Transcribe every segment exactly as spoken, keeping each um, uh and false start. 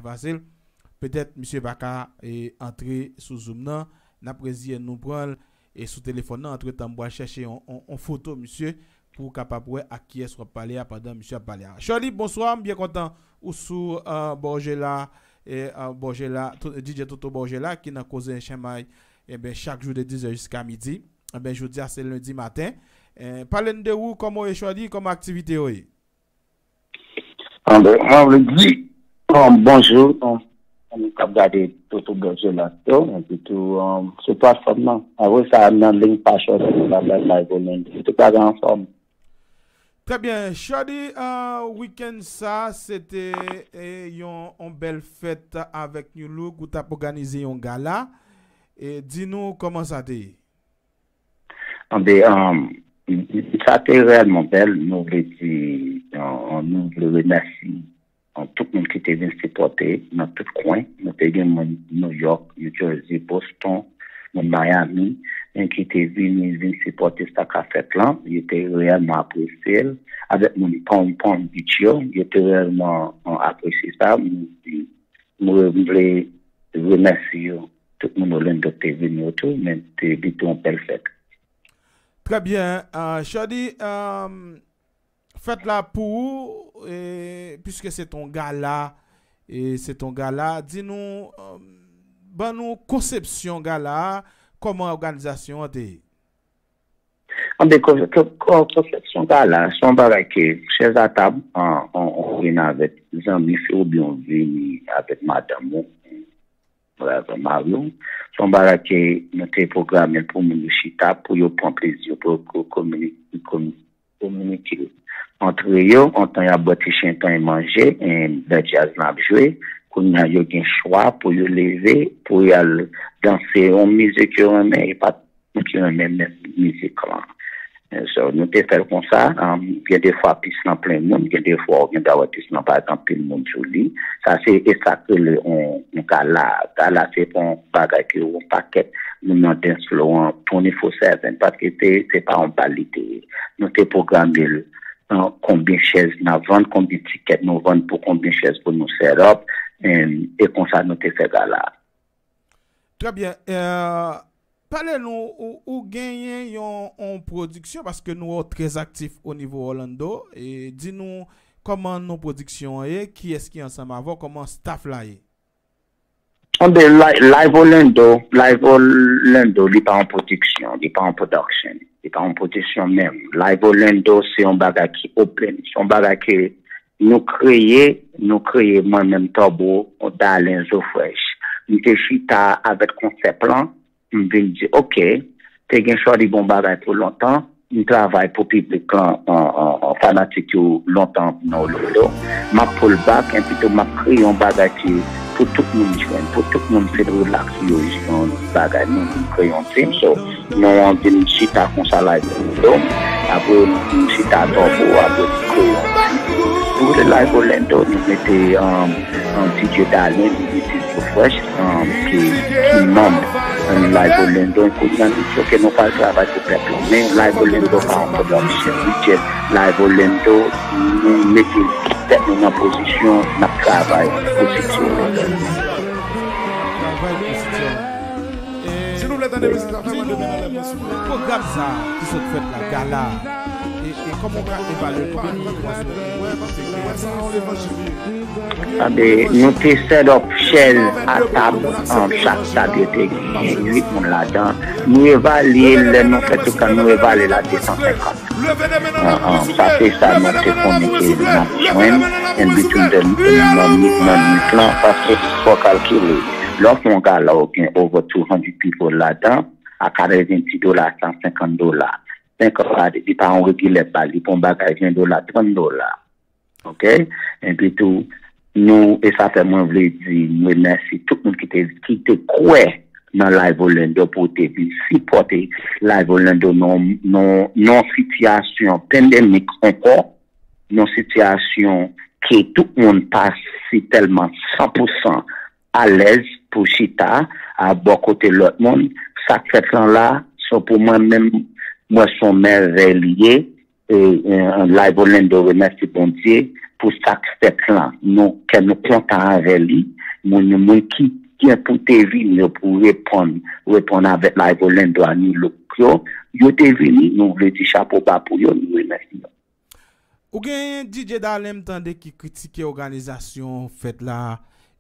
fasil. Petèt misye pa ka e, antre sou Zoom nan. N ap reziye n nou pran l e sou telefòn nan. Antretan, m pral chèche yon, yon, yon foto misye pou w kapab wè ak kiyès w ap pale a pandan misye ap pale a. Shirley, bonswa, m byen kontan ou sou uh, Borgela, e, uh, Borgela, D J Toto Borgela ki nan koze Enchèmay, enben, chak jou de dizè jiska midi. Enben, jodi a se lendi maten. E, pale n de ou, kòman w ye, Shirley, kòman aktivite yo ye? Anben, mwen vle di um, bonjou, um, moun k ap gade Toto Borgela yo, epi tou um, sou platfòm nan. Apre sa, nan link pa chòt, la bèl live ou menm. Tout bagay anfòm. Trè byen, Shirley, uh, wikenn sa, se te e, yon, yon bèl fèt avèk New Look, ou t ap òganize yon gala. E, di nou kòman sa te ye? Anben, um, sa te reyèlman bèl. Nou vle di, uh, nou vle remèsi uh, tout moun ki te vin sipòte nan tout kwen. Nou te gen moun New York, New Jersey, Boston, moun Miami, men ki te vini, vin sipòte sa k ap fèt lan. Yo te reyèlman apresye l. Avèk moun Palm, Palm Beach yo, yo te reyèlman uh, apresye sa. M, m, m vle remèsi yo. Tout moun Orlando ki te vini yo tou, men te bite yon bèl fèt. Trè byen, uh, Shirley, um, fèt la pou ou, e, piske se t on gala, e, se t on gala, di nou, um, ban nou konsepsyon gala a, kòman òganizasyon an te ye? Anben, konsepsyon gala, se yon bagay ke chèz a tab, an, an, an vin avèk zanmi, se oubyen w vini avèk madanm ou, avèk mari w. Se yon bagay ke nou te pwograme pou moun yo chita, pou yo pran plezi, pou yo kominike, kominike antre yo, antan y ap bwè ti chenpay, manje, lè djaz lan ap jwe. Kounye a, yo gen chwa pou yo leve, pou y al danse yon mizik yo renmen, e pa tout moun ki renmen menm mizik lan. So, nou te fè l konsa, um, gen de fwa pis lan plen moun, gen de fwa ou gen dwa wè pis lan pa gen anpil moun sou li. Sa se e sa k rele yon, yon gala. Gala se pa yon bagay ke yon pakèt moun nan dance floor an twenty-four seven, paske se, se pa yon bal li te ye. Nou te pwograme l, uh, konbyen chèz n ap vann, konbyen tikèt nou vann pou konbyen chèz pou nou set up, e konsa nou te fè gala a. Trè byen. Euh, pale nou, ou, ou genyen yon, yon pwodiksyon, paske nou wè w trè aktif o nivo Orlando. E di nou kòman non pwodiksyon an ye, kiyès ki ansanm avè w, kòman staff la ye? Anben, Live Orlando, Live Orlando, li pa yon pwodiksyon, li pa yon production, li pa yon pwodiksyon menm. Live Orlando, se yon bagay ki open, se yon bagay ke nou kreye, nou kreye mwen menm Turbo, Dalen, Zo Fresh. M te chita avèk konsèp lan, m vin di, oke, te gen Shorty bon bagay pou lontan, m travay pou piblik lan, an, an, an fanatik yo lontan nan Orlando. M ap pull back, enpi tou m ap kreye yon bagay ki pou tout moun jwenn, pou tout moun feel relax yo, yon bagay nou, nou kreye yon team. So, nou anvi n chita konsa Live Orlando. Apre nou chita Turbo, apre nou kreye yon team. Nou rele Live Orlando, nou mete, um, um, D J Dalen, nou mete Zo Fresh, um, ki, ki manm, um, Live Orlando. Kounye a nou di, oke, nou pral travay pou pèp la. Men Live Orlando pa yon production, li just Live Orlando, nou mete tèt nou nan pozisyon, n ap travay pou City Orlando. Travay pou City Orlando. Silvouplè, tande mesye, sa fè mwen demen nan lèv mwen, silvouplè. Pwogram sa ki sot fèt la, gala a, e, e kòman w ka evalye l, konbyen moun ki pase? Tande, nou te set up chèz a tab, um, chak tab yo te gen uit moun ladan. Nou evalye l, lè nou fè tout sa, nou evalye l a de san senkant. An, an, sa se sa nou te konnen ke n ap jwenn, in between the, nan, nan nwit lan, paske fò w kalkile, lè w fè yon gala ou gen over two hundred people ladan, a katrevenndis dola, san senkant dola. Senkant dola, li pa yon regilè bal, li pa yon bagay ven dola, trant dola. Oke? Enpi tou, nou, e sa fè mwen vle di, m remèsye tout moun ki te, ki te kwè nan Live Orlando pou te vin sipòte Live Orlando nan, nan, nan sitiyasyon pandemik ankò, nan sitiyasyon ke tout moun pa si tèlman san pou san alèz pou chita a bò kote lòt moun. Sa k fèt lan la, so pou mwen menm, mwen se yon mèvèy li ye. E, e, Live Orlando remèsye Bondye pou sa k fèt lan. Nou, kè nou kontan avè li. Moun, moun ki gen pou te vini yo pou reponn, reponn avèk Live Orlando a New Look yo, yo te vini, nou vle di chapo ba pou yo, nou remèsye yo. Ou gen D J Dalen m tande ki kritike òganizasyon fèt la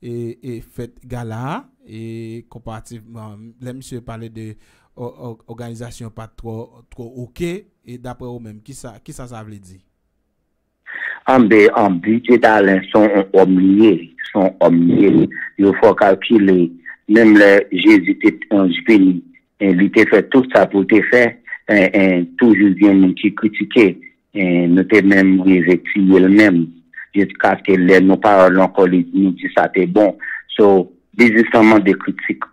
e, e fèt gala a e konparativman lè misye pale de òganizasyon pa twò twò oke e daprè ou menm kisa kisa sa vle di? Anben, anben, D J Dalen se yon òm li ye, se yon òm li ye. Yo fè w kalkile, menm lè Jezi te anj vini, e li te fè tout sa pou l te fè, e, e, toujou gen moun ki kritike. E, nou te menm rive tiye l menm, jiskaske lè nou pa wè l ankò, li, nou di sa te bon. So, biznis lan mande kritik.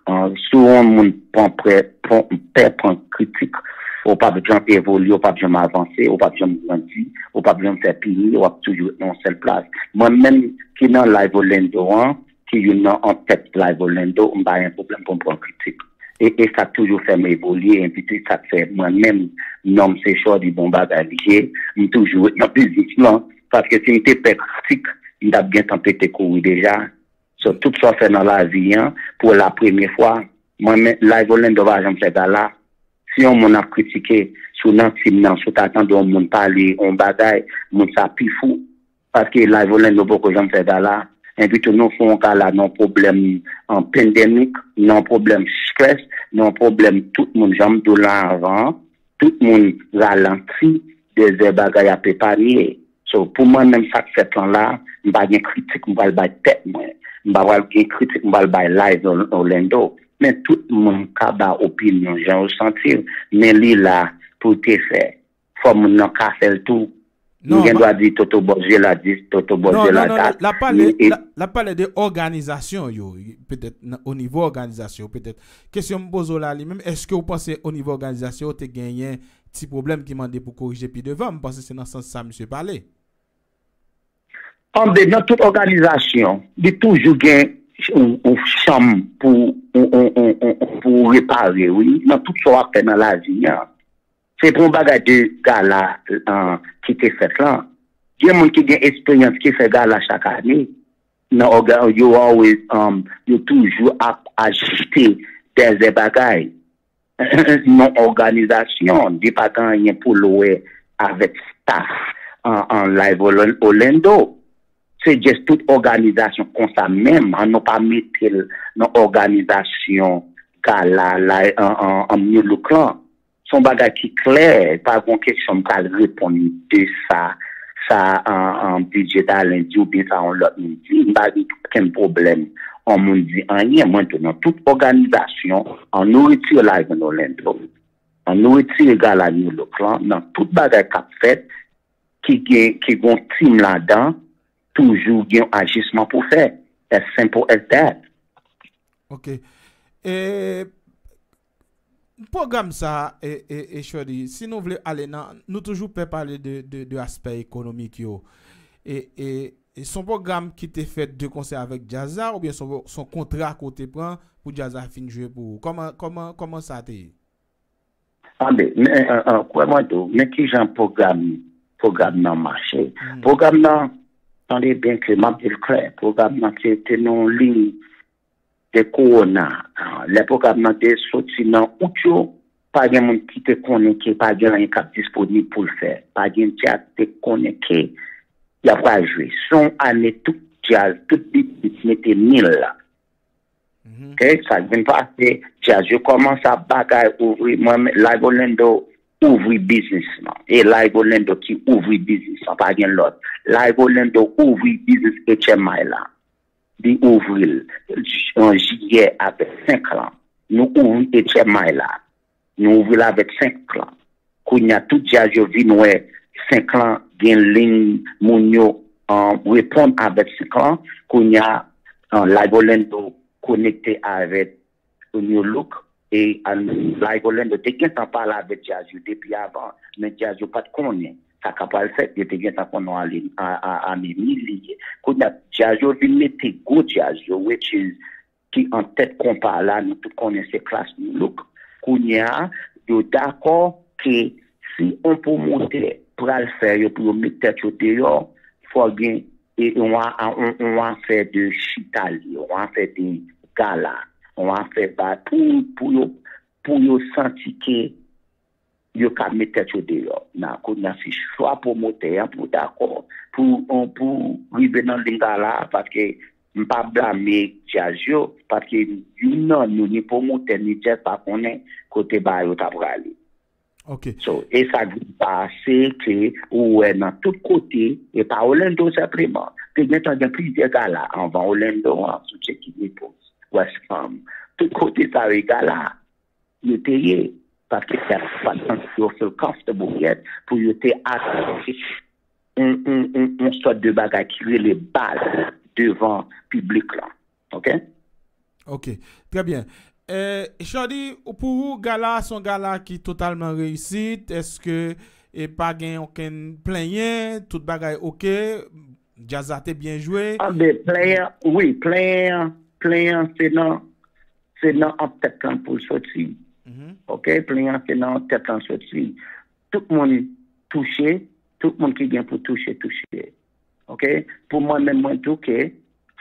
Si yon moun pran prè, pran, pè pran kritik, ou p ap janm evolye, ou p ap janm avanse, ou p ap janm grandi, ou p ap janm fè pi mye, w ap toujou ret nan yon sèl plas. Mwen menm ki nan Live Orlando an, ki youn nan antèt Live Orlando, m pa gen pwoblèm pou m pran kritik. E, e sa k toujou fè m evolye, epi tou sa k fè mwen menm, non m se Shordy, bon bagay li ye, m toujou ret nan biznis lan, paske si m te pè kritik, m t ap gentan pete kouri deja. So, tout sa w fè nan lavi an, pou la premye fwa, mwen menm, Live Orlando pa janm fè gala. Si yon moun ap kritike, si w nan tim nan, si w ta tande yon moun pale yon bagay, moun sa pi fou. Paske Live Orlando poko janm fè gala. Epi tou, nou fè yon gala nan yon pwoblèm pandemik, nan yon pwoblèm stress, nan yon pwoblèm tout moun, jan m di w la avan an, tout moun ralanti, dèzè bagay ap epanye. So, pou mwen menm sa k fèt lan la, m pa gen kritik m pral bay tèt mwen. M pa pral gen kritik m pral bay Live Orlando. Men tout moun ka ba opinyon jan yo santi l, men li la pou l te fè. Fò moun nan ka fè l tou. M gen dwa di Toto Bòs je la dis, Toto Bòs je la dat. L ap pale, l ap pale de òganizasyon yo, petèt o nivo òganizasyon yo, petèt. Kesyon m poze w la li menm, èske w panse o nivo òganizasyon yo te genyen ti pwoblèm ki mande pou korije pi devan? M panse se nan sans sa misye pale. Anben, nan tout òganizasyon, li toujou gen yon, yon chanm pou, yon, yon, yon, yon, pou repare, wi. Nan tout sa w ap fè nan lavi an. Se pou yon bagay de gala an, ki te fèt lan. Gen moun ki gen eksperyans ki fè gala chak ane. Nan òga, yo always, um, yo toujou ap ajiste dèzè bagay. Nan òganizasyon, li pa gen anyen pou l wè avèk staff an, an Live Orlan-, Orlando. Se just tout òganizasyon konsa menm, an nou pa mete l nan òganizasyon gala la, an, an, an New Look lan. Se yon bagay ki klè, pa gen kesyon m pral reponn de sa, sa an, an D J Dalen di oubyen sa yon lòt moun di. M pa gen okenn pwoblèm an moun di anyen. Mwen tou nan tout òganizasyon, an nou retire Live in Orlando, an nou retire gala New Look lan, nan tout bagay k ap fèt, ki gen, ki gen yon tim ladan, toujou gen yon ajisman pou fè. As simple as that. Ok. E pwogram sa, e, e, e Shordy, si nou vle ale nan, nou toujou pè pale de, de, de aspè ekonomik yo. E, e, e se yon pwogram ki te fèt de konsè avèk djaz la, oubyen se yon, se yon kontra ke w te pran pou djaz la fin jwe pou ou? Kòman, kòman, kòman sa te ye? Anben, men, kwè mwen tou, men kijan pwogram, pwogram nan mache. Pwogram nan, tande byen ke m ap di l klè, pwogram nan te, te nan yon liy de kowona. Lè pwogram nan te soti nan out yo, pa gen moun ki te konnen ke pa gen anyen k ap disponib pou l fè. Pa gen djaz ki te konnen ke y ap pral jwe. Se yon ane tout djaz, tout biznis mete mil la. Ok, sa k vin pase, djaz yo kòmanse ap bagay, ouvri, mwen, Live Orlando ouvri biznis lan. E Live Orlando ki ouvri biznis lan, pa gen lòt. Live Orlando ouvri biznis H M I la. Li ouvri l an jiyè avèk senk lan. Nou ouvri H M I la. Nou ouvri l avèk senk lan. Kounye a, tout djaz yo vin wè senk lan gen liy moun yo reponn avèk senk lan. Kounye a, Live Orlando konekte avèk New Look. E Live Orlando te gentan pale avèk djaz yo depi avan, men djaz yo pa t konnen sa k ap pral fèt. Yo te gentan konnen ale a, a, a Mimi li ye. Kounye a, djaz yo vin mete gwo djaz yo, which is ki an tèt konpa la, nou tout konnen se Klass New Look. Kounye a, yo dakò ke si yon pwomotè pral fè yo pou yo met tèt yo deyò, fò gen e yon a- yon- yon afè de chita li, yon afè de gala, yon afè ba pou pou yo pou yo santi ke yo ka met tèt yo deyò. Nan kounye a se chwa pwomotè an pou dakò pou pou rive nan liy gala a, paske m pa blame djaz yo, paske youn nan nou, ni pwomotè ni djaz, pa konnen kote bagay yo ta prale. Ok. So, e sa k vin pase ke ou wè nan tout kote, e pa Orlando senpleman. Te gentan gen plizyè gala anvan Orlando an, sou Check It Repos, West Palm. Tout kote sa yo e gala yo te ye. Paske sa pa santi yo feel comfortable yet pou yo te aksepte yon, yon, yon, yon sòt de bagay ki rele bal devan piblik la. Ok? Ok, trè byen. Eh, Shordy, pou ou, gala a se yon gala ki totalman reyisit? Èske e pa gen okenn plenyen? Tout bagay ok? Djaz la te byen jwe? Anben, plenyen, wi, plenyen, plenyen se nan se nan an tèt lan pou l soti. Ok, plenyen se nan an tèt lan soti. Tout moun touche, tout moun ki gen pou touche, touche. Ok, pou mwen menm, mwen di w ke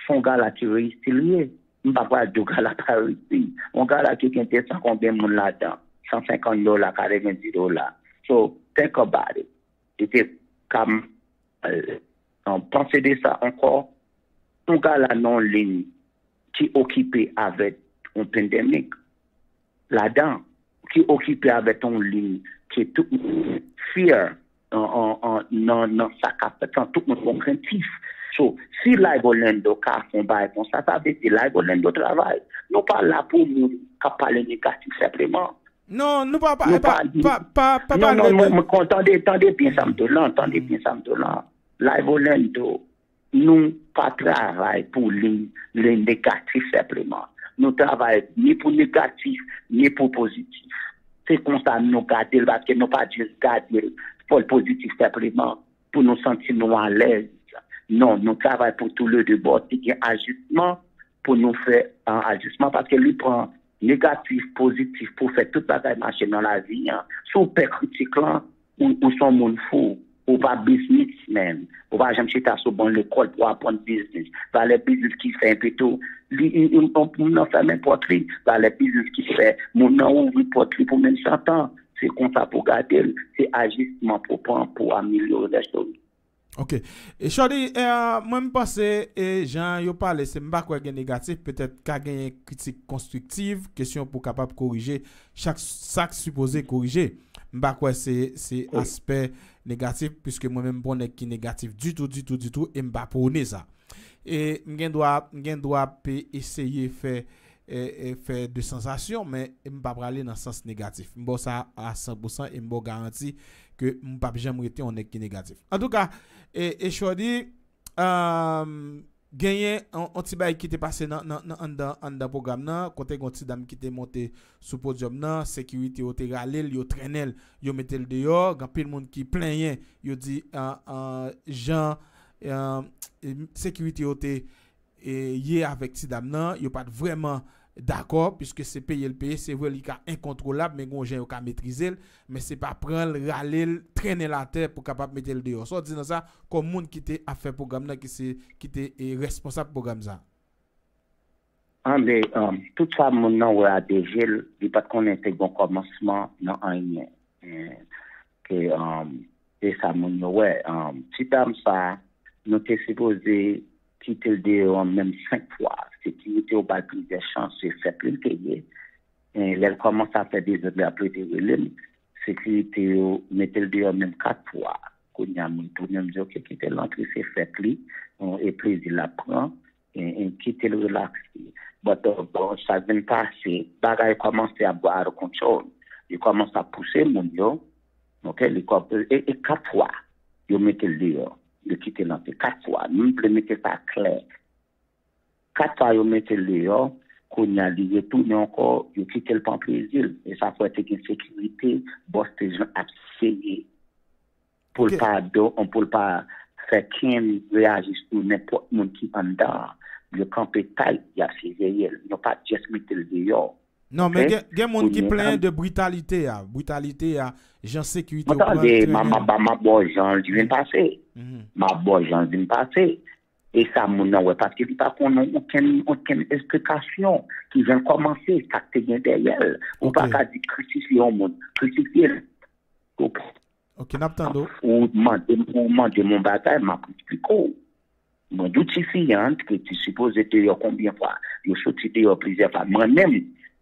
se yon gala ki reyisi li ye. M pa pral di w gala pa reyisi. Yon gala ki gen de san konbyen moun ladan, san senkant dola, katrevenndis dola. So, think about it. Li te ka m panse de sa ankò. Yon gala nan yon liy ki okipe avèk yon pandemic ladan, ki okipe avèk yon liy ke tout moun fear nan nan sa k ap fèt lan, tout moun gon krentif. So, si Live Orlando ka fè yon bagay konsa, sa vle di Live Orlando travay. Nou pa la pou moun k ap pale negatif senpleman. Non, nou pa pa pa pa pa pa Non, non, mwen, mwen, tande, tande byen sa m di w lan, tande byen sa m di w lan. Live Orlando, nou pa travay pou li, li negatif senpleman. Nou travay ni pou negatif, ni pou pozitif. Se konsa nou gade l, paske nou pa jis gade l pou l pozitif senpleman, pou nou santi nou alèz. Non, nou travay pou tou le de bò. Si gen ajisman, pou nou fè an ajisman, paske li pran negatif, pozitif pou fè tout bagay mache nan lavi an. Si w pè kritik lan, ou, ou se yon moun fou. Ou pa biznismenn. Ou pa janm chita sou ban lekòl pou aprann biznis. Valè biznis ki fè enpe tou, li, li, li, moun nan fèmen pòt li. Valè biznis ki fè moun nan ouvri pòt li pou menm santan. Se konsa pou gade l. Se ajisman pou pran pou amelyore lèchoz. Ok. E Shordy, eh, mwen m panse e jan yo pale, se m pa kwè gen negatif, petèt ka genyen kritik konstriktiv, kesyon pou kapab korije chak sa k sipoze korije. M pa kwè se se aspè negatif, piske mwen menm m pa yon nèg ki negatif ditou, ditou, ditou, e m pa pwone sa. E m gen dwa, m gen dwa pe eseye fè e, e fè de sansasyon, men m pa prale nan sans negatif. M ba w sa a san pou san e m ba w garanti ke m p ap janm rete yon nèg ki negatif. Antouka, e, e Shordy, um, genyen yon, yon ti bagay ki te pase nan, nan, nan anndan, anndan pwogram nan, kote gen yon ti dam ki te monte sou podyòm nan, sekirite yo te rale l, yo trennen l, yo mete l deyò, gen anpil moun ki plenyen, yo di, an, an, jan, an, e, sekirite yo te e, ye avèk ti dam nan, yo pa t vrèman dakò, piske se peye l peye, se vre li ka enkontwolab, men gon jan yo ka metrize l, men se pa pran l, rale l, trennen l atè pou kapab mete l deyò. Sa w di nan sa, kòm moun ki te ap fè pwogram nan, ki se, ki te e, responsab pwogram sa? Anben, um, tout sa moun nan wè a de je l, li pa t konnen te gon kòmansman nan anyen. Eh, ke, um, e sa moun yo wè. Um, ti dam sa, nou te sipoze kite l deyò an menm senk fwa. Sekirite yo ba l plizyè chans, se fèt li l te ye. E lè l kòmanse ap fè dezòd, l ap rete rele m. Sekirite yo mete l deyò menm kat fwa. Kounye a, mwen tounen, m di, "Ok, kite l antre, se fèt li, e plezi l ap pran." E, e kite l relakse. But, uh, bon, sa k vin pase, bagay kòmanse ap go out of control. Li kòmanse ap pouse moun yo. Ok, li kò- e, e kat fwa yo mete l deyò. Yo kite l antre kat fwa. Nou vle mete sa klè. Kat fwa yo mete l deyò, kounye a li retounen ankò, yo kite l pran plezi l. E sa fè te gen sekirite, bòs te jan ap seye pou l pa do, pou l pa fè kenn reyaji sou nenpòt moun ki anndan an. Yo kanpe tayt, y ap siveye l. Yo pa just mete l deyò. Non, men gen, gen moun ki plenyen de britalite a. Britalite a, jan sekirite yo pran l. Tande, m ap ba w jan l vin pase. M ap ba w jan l vin pase. E sa moun nan wè, paske li pa konnen okenn, okenn esplikasyon ki jan l kòmanse, sa k te gen dèyè l. Ou pa ka di krisifye yon moun, krisifye l. Ou, Ok, n ap tande w. Ou mande, ou mande m yon bagay, m ap eksplike w. Mwen di w ti fi an, ki te sipoze deyò konbyen fwa? Yo soti deyò plizyè fwa. Mwen menm,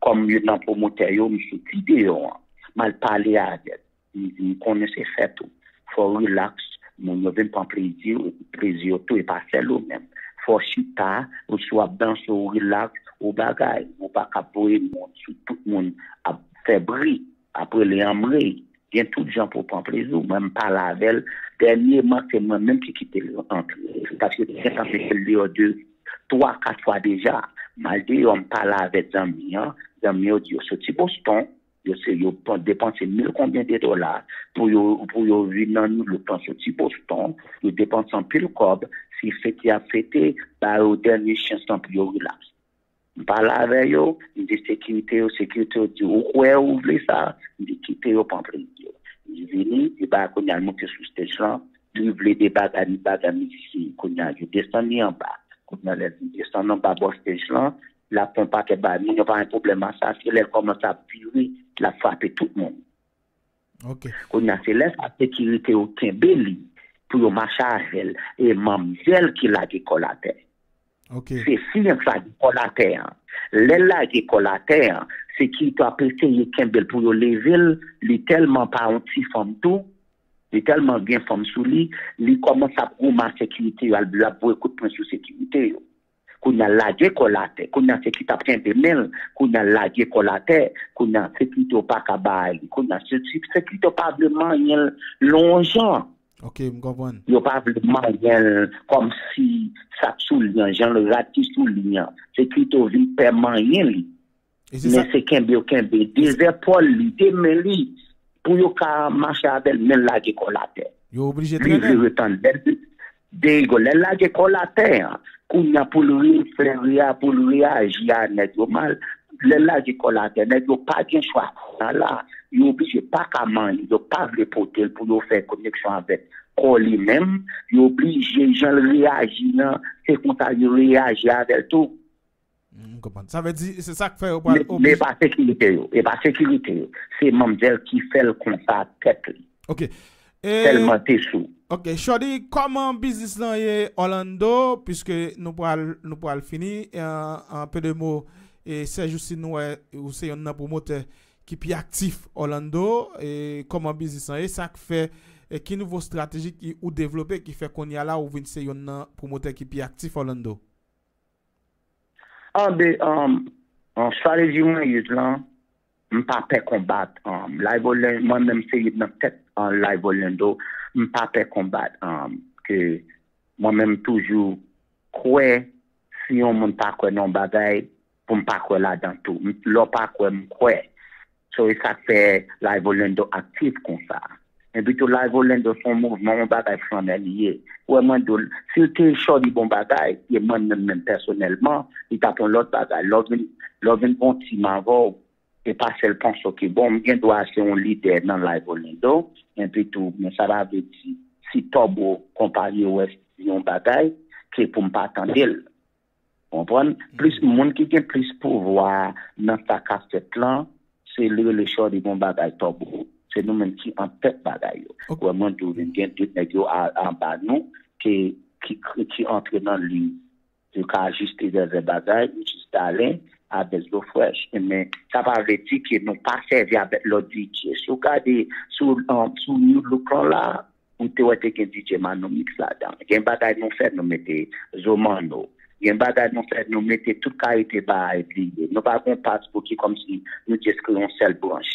kòm youn nan pwomotè yo, m soti deyò an. M al pale avè l. M di, m konnen se fèt ou. Fò w rilaks. Moun yo vin pran plezi, plezi yo tou, e pa sèl ou menm. Fò w chita, ou si w ap danse, ou rilaks, ou bagay. Ou pa ka voye moun sou tout moun ap fè bri, ap rele anmwey. Gen tout jan pou w pran plezi w. Mwen, m pale avè l. Dènyèman, se mwen menm ki kite l antre. Paske te gentan mete l deyò de twa, kat fwa deja. M al deyò, m pale avèk zanmi an. Zanmi yo di yo soti Boston. Yo se yo depanse mil konbyen de dola pou yo pou yo vin nan New Look lan soti Boston. Yo depanse anpil kòb. Si fete y ap fete, ba yo dènye chans lan pou yo rilaks. M pale avè yo, m di sekirite yo, sekirite yo di ou kwè ou vle sa, m di kite yo pran plezi yo. Li vini, li bay kounye a l monte sou stage lan, li vle de bagay, li bagay mizisyen, kounye a yo desann li anba. Kounye a lè li desann anba bò stage lan, l ap fè yon pakèt bagay, moun yo pa gen pwoblèm ak sa, se lè l kòmanse ap vire, l ap frape tout moun. Ok. Kounye a se lè sa sekirite yo kenbe li pou yo mache avè l, e manmzèl ki lage kò l atè. Ok. Se fi an k lage kò l atè an. Lè l lage kò l atè an, sekirite yo ap eseye kenbe l pou yo leve l, li tèlman pa yon ti fanm tou, li tèlman gen fanm sou li, li kòmanse ap goumen ak sekirite yo, al l ap voye kout pwen sou sekirite yo. Kounye a l lage kò l atè, kounye a sekirite ap kenbe men l, kounye a l lage kò l atè, kounye a sekirite yo pa ka bay li, kounye a se- se- sekirite yo pa vle manyen l lonjan. Ok, m konprann. Yo pa vle manyen l kòmsi sa k sou li an, jan l rad ki sou li an. Sekirite yo vin pè manyen li. E se Men sa. se kenbe yo kenbe de zèpòl li, de men li, pou yo ka mache avè l, men l lage kò l atè. Yo oblije Li trennen l. vire tann bèl. Derigo, lè l lage kò l atè an, kounye a pou l refè, rea- pou l reyaji a nèg yo mal, lè l lage kò l atè, nèg yo pa gen chwa. Sa la, yo oblije pa ka manyen, yo pa vle pote l pou yo fè koneksyon avèk kò li menm, yo oblije jan l reyaji an, se konsa yo reyaji avè l tou. M konprann. Sa vle di, se sa k fè yo Men pral men e pa sekirite yo, e pa sekirite yo. Se manmzèl ki fè l konsa tèt li. Ok. E, Tèlman te sou. Ok, Shordy, kòman biznis lan ye Orlando? Piske nou pral, nou pral fini. E, an, an peu de mots, e, sèjousi nou wè ou se yonn nan pwomotè ki pi aktif Orlando. E, kòman biznis lan ye? Sa k fè, e, ki nouvo estrateji ki ou devlope ki fè kounye a la ou vin se yonn nan pwomotè ki pi aktif Orlando? Anben, um, an strateji mwen use lan, m pa pè konbat. Um, Live Orlando, mwen menm se youn nan tèt an Live Orlando, m pa pè konbat. Um, ke mwen menm toujou kwè, si yon moun pa kwè nan yon bagay, pou m pa kwè ladan tou. M- Lè w pa kwè, m kwè. So, e sa k fè Live Orlando aktif konsa. Epi tou, Live Orlando se yon mouvman, yon bagay flannè li ye. Ou wè, mwen di w, si l te Shordy bon bagay, e mwen menm, menm pèsonèlman, li t ap yon lòt bagay. Lè w vin, lè w vin gon tim avè w, e pa sèl panse w ki bon, m gen dwa se yon lidè nan Live Orlando, epi tou, men sa pa vle di, si Tòbo konpayi wè yon bagay, ke pou m pa tande l. Konprann? Plis moun ki gen plis pouvwa nan sa k ap fèt lan, se li rele Shordy bon bagay Tòbo. Se nou menm ki an tèt bagay yo. Ok. Wè mwen di w, gen de nèg yo a- anba nou ki, ki, ki antre nan liy. Yo ka ajiste vèvè bagay, jis dalen, avèk dlo frèch. Men sa pa vle di ke nou pa sèvi avèk lòt D J. Si w gade sou, an- sou New Look lan la, ou te wè te gen D J Manomix ladan. Gen bagay nou fè, nou mete Zo Manno. Gen bagay nou fè, nou mete tout kalite bagay li ye. Nou pa gon pas pou ki kòmsi nou just kreye yon sèl branch.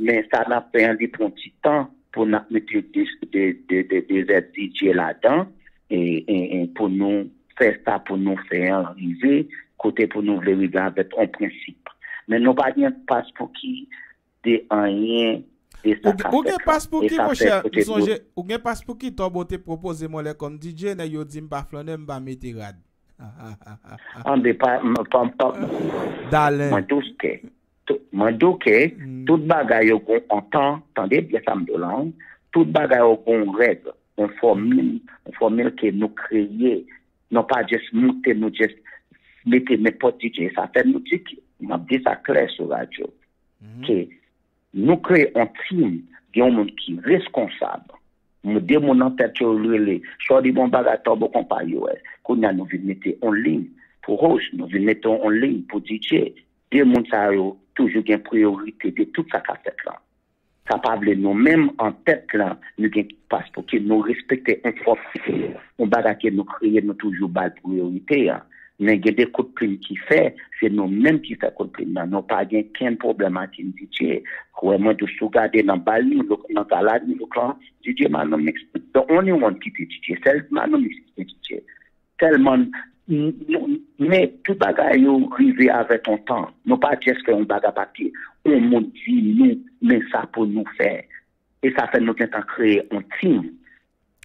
Men sa n ap fè an, li pran ti tan pou n ap mete de, de, de, de, de zèt D J ladan e, e, e pou nou fè sa pou nou fè an rive kote pou nou vle rive avèk yon prensip. Men nou pa gen pas pou ki de anyen de sa Ou, k ap ou gen fèt la. pas pou E ki, sa mon fè chè? kote M sonje, ou gen pas pou ki Tòbo te pwopoze mwen lè kòm D J, nèg yo di m pa flannè, m pa mete rad. Anben, pa, m- pa, pa, Dalen. mwen tou ke, tou- mwen tou ke, Mm. tout bagay yo gon an tan, tande byen sa m di w la, wi. Tout bagay yo gon règ, yon fòmil, yon fòmil ke nou kreye. Non pa just moute, nou just mete nenpòt D J. Sa fè nou di, m ap di sa klè sou radyo, ke nou kreye yon team, gen yon moun ki reskonsab. Nou de moun nan tèt yo rele Shorty Bon Bagay, Turbo Konpa U S. Kounye a nou vin mete yon liy pou host, nou vin mete yon liy pou D J. De moun sa yo toujou gen priyorite de tout sa k ap fèt la. Sa pa vle nou menm an tèt la, nou gen pas pou ke nou respekte yon fòm, yon bagay ke nou kreye, nou toujou ba l priyorite a. Men gen de kout plim ki fè, se nou menm ki fè kout plim nan. Nou pa gen kenn pwoblèm ak D J. Kwè mwen tou, si w gade nan bal nou, nan gala nou, D J Manomix, the only one ki te D J. Sèl Manomix ki te D J. Tèlman, men tout bagay yo rive avèk yon tan. Nou pa just fè yon bagay paske yon moun di nou, men sa pou nou fè. E sa fè nou gentan kreye yon team.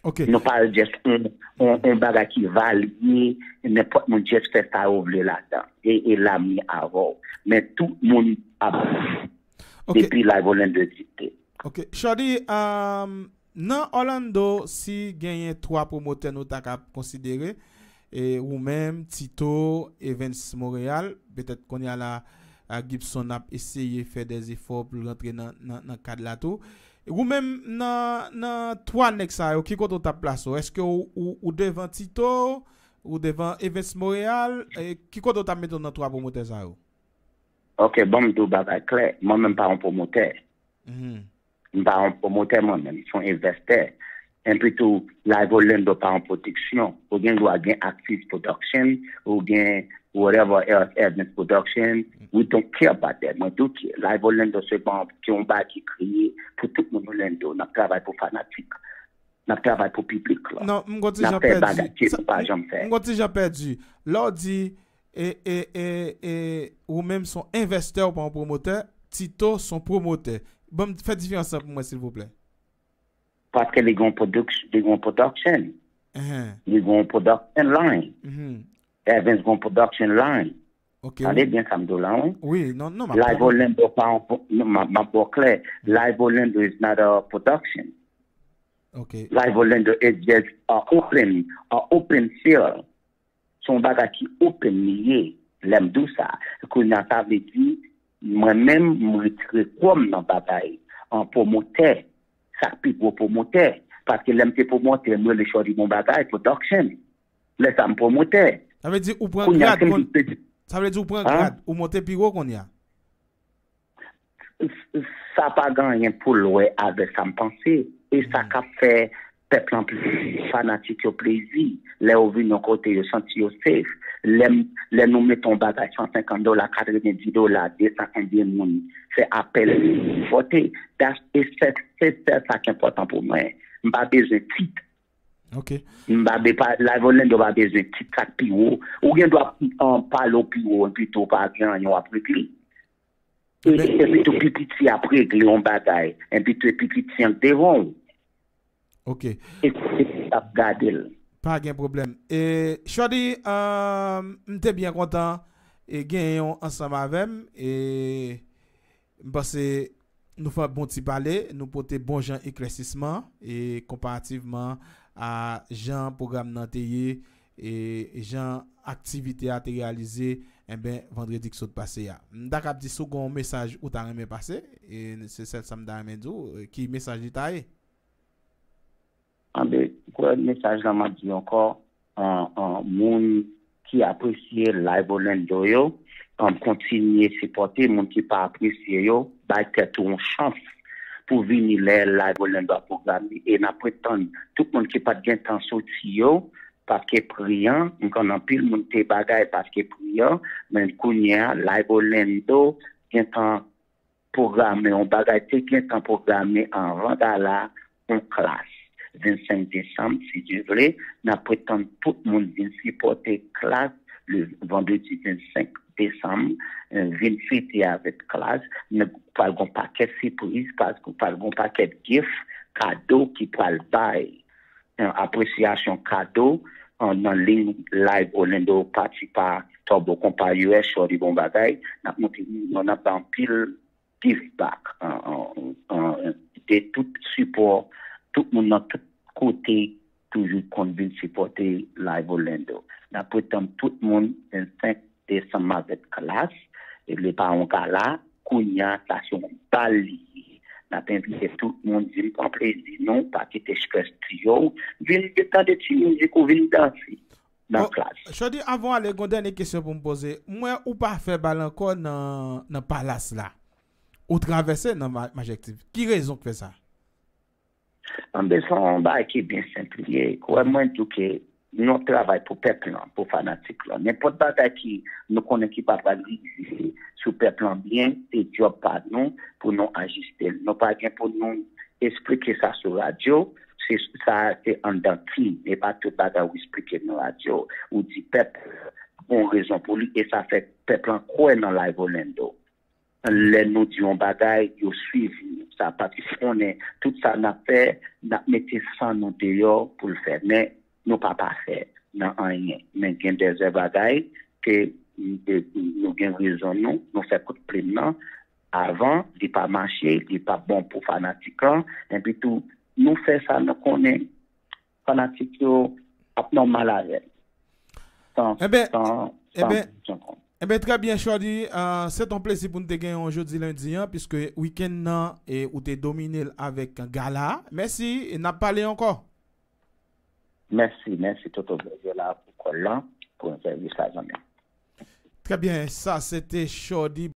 Ok. Nou pa just yon, yon, yon bagay ki valye, nenpòt moun just fè sa yo vle ladan. E, e la m ye avè w. Men tout moun ap Ok. Depi Live Orlando egziste. Ok. Shorty, um, nan Orlando, si genyen twa pwomotè nou ta ka konsidere, e ou menm, Tito, Evens Montréal, petèt kounye a la, a Gibson ap eseye fè dè zefò pou l rantre nan, nan, nan kad la tou. E ou menm, nan, nan twa nèg sa yo, ki kote w t ap plase w? Èske ou, ou, ou devan Tito, ou devan Evens Montréal? E ki kote w t ap mete w nan twa pwomotè sa yo? Ok, bon, m di w bagay klè. Mwen menm pa yon pwomotè. Mhm. M pa yon pwomotè mwen menm, m se yon envestè. Epi tou, Live Orlando pa yon pwodiksyon. Ou gen dwa gen Axis Production, ou gen whatever else, Evans Production. We don't care about that. Mwen di w ke Live Orlando se pa yon, se yon bagay ki kreye pou tout moun Orlando. N ap travay pou fanatik. N ap travay pou piblik la. Non, m gon ti N jan ap fè pèdi. bagay ke Sa- nou pa janm fè. M gon ti jan pèdi. Lè w di, e, e, e, e, ou menm se yon envestè, ou pa yon pwomotè, Tito se yon pwomotè. Ban m fè diferans lan pou mwen, silvouplè. Paske li gen yon production, li gen yon production. Ehe. Li gen yon production line. Mhm. Evans gen yon production line. Ok. Tande byen sa m di w la, wi. Wi, non, non, m ap Live konprann. Orlando pa yon, non, m ap, m ap ba w klè. Live Orlando is not a production. Ok. Live Orlando is just a open, a open field. Se yon bagay ki open li ye. Lè m di w sa, kounye a sa vle di, mwen menm, m retire kò m nan bagay an pwomotè. Sa k pi gwo pwomotè. Paske lè m te pwomotè, m rele Shorty Bon Bagay Production. Lè sa m pwomotè. Sa vle di ou pran Kounye a grad se m kon- ki te Sa vle di ou pran Hein? grad, ou monte pi wo kounye a. Sa pa gen anyen pou l wè avèk sa m panse. E sa k ap fè pèp lan plezi, fanatik yo plezi. Lè yo vin yon kote, yo santi yo safe. Lè m, lè nou mete yon bagay san senkant dola, katrevenndis dola, de san konbyen moun fè apèl, vote. That's, e se, se sèl sa ki enpòtan pou mwen. M pa bezwen tit. Ok. M pa be-, pa, Live Orlando pa bezwen tit sa k pi wo. Ou gen dwa, um, pale w pi wo, epi tou pa gen anyen w ap regle. E, Men- epi tou pi piti ap regle yon bagay, epi tou pi piti an devan w. Ok. E se ap gade l. Pa gen pwoblèm. E, Shorty, um, m te byen kontan e genyen w ansanm avè m. E m panse nou fè bon ti pale, nou pote bon jan eklèsisman e konparativman a jan pwogram nan te ye e jan aktivite a te reyalize, enben, vandredi k sot pase a. M ta kab di si w gen yon mesaj ou ta renmen pase, e se sèl sa m ta renmen di w, e ki mesaj li ta ye? Anben, kwè mesaj la m ap di ankò, an, an, moun ki apresye Live Orlando yo, an, kontinye sipòte, moun ki pa apresye yo, bay tèt ou yon chans pou vini lè Live Orlando ap pwograme. E n ap ret tann tout moun ki pa t gen tan soti yo, paske pri an, m konn anpil moun te bagay paske pri an, men kounye a, Live Orlando gen tan pwograme, yon bagay te gen tan pwograme anvan gala, yon klas. Vennsenk desanm, si Dye vle, n ap ret tann tout moun vin sipòte klas le vandredi vennsenk desanm, eh, vin fete avèk klas. N pral gon pakèt sipriz, pral, pral gon pakèt gift, kado ki pral bay. Eh, apresyasyon kado, eh, nan liy Live Orlando pati pa Turbo Konpa U S, Shorty Bon Bagay. N ap montre nou, n ap bay anpil give back, an, an, an, de tout sipò, tout moun nan tout kote toujou konn vin sipòte Live Orlando. N ap retann tout moun vennsenk desanm avèk Klass. E li pa yon gala, kounye a, sa se yon bal li ye. N ap envite tout moun, vin pran plezi nou, pa kite strès tiye w, vin tande ti mizik ou, vin danse nan Klass. Shordy, avan w ale, gen yon dènye kesyon pou m poze. M wè ou pa fè bal ankò nan, nan Palas la. Ou travèse nan Ma-, Majektiv. Ki rezon k fè sa? Anben, se yon bagay ki byen senp li ye. Kwè mwen, tou ke nou ap travay pou pèp lan, pou fanatik lan. Nenpòt bagay ki nou konnen ki pa pral rive sou pèp lan byen, se djòb pa nou pou nou ajiste l. Nou pa gen pou nou esplike sa sou radyo, se sa se anndan team, e pa tout bagay ou esplike nan radyo. Ou di pèp gon rezon pou li, e sa fè pèp lan kwè nan Live Orlando. Lè nou di yon bagay, yo swiv nou. Sa paske konnen tout sa n ap fè, n ap mete san nou deyò pou l fè. Men nou pa pafè nan anyen. Men gen dèzè bagay ke, e, nou gen rezon nou, nou fè kout plim nan. Avan, li pa mache, li pa bon pou fanatik lan. Epi tou, nou fè sa nou konnen fanatik yo ap nòmal avè l. San, Enben, san, san enben, pran kont. Enben, trè byen, Shordy. Ah, se t on plezi pou n te gen yon jodi lendi an, piske wikenn nan, e, ou te domine l avèk gala. Mèsi, e n ap pale ankò. Mèsi, mèsi, Toto Bèje la pou kòl lan, pou entèvyou sa, zanmi. Trè byen, sa se te Shordy